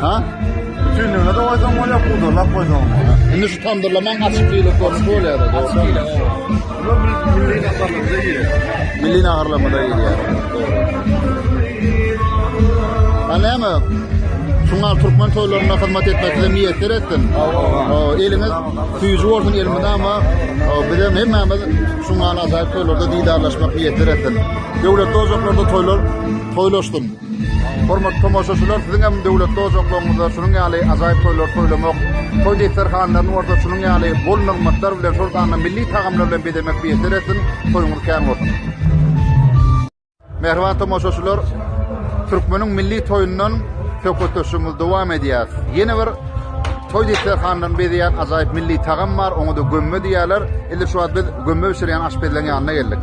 Ha? Bütünligine-de goýsaň bolýar, pudarlap goýsaň bolýar. Indi şu tamdyrlamaň açyk ýylyk görnüşi bolýar-da, dogry. Bular milli naharlarymyza girýär. Milli naharlarymyza girýär. Dogry. Ha näme? Şuňa türkmen toýlarynda hyzmat etmek size miýesser etsin. Eliňiz süýji bolsun elmydama. Bizem hemmämiz şuňa ajaýyp toýlarda didarlaşmak miýesser etsin. Döwletli ojaklarda toýlar toýlaşsyn. Hormatly tomaşaçylar, siziň hem döwletli ojaklaryňyzda şunuň ýaly ajaýyp toýlary toýlamak, toý desterhanlaryny bolsa şunuň ýaly bol nygmatlar bilen, şol sanda milli tagamlar bilen bezemek miýesser etsin. Toýuňyz kän bolsun! Mähriban tomaşaçylar, türkmeniň milli toýundan söhbetdeşligimizi dowam edýäris. Ýene bir toý desterhanlaryny bezeýän ajaýyp milli tagam bar, oňa-da gömme diýýärler. Indi şu wagt biz gömme bişirýän aşpezleriň ýanyna geldik.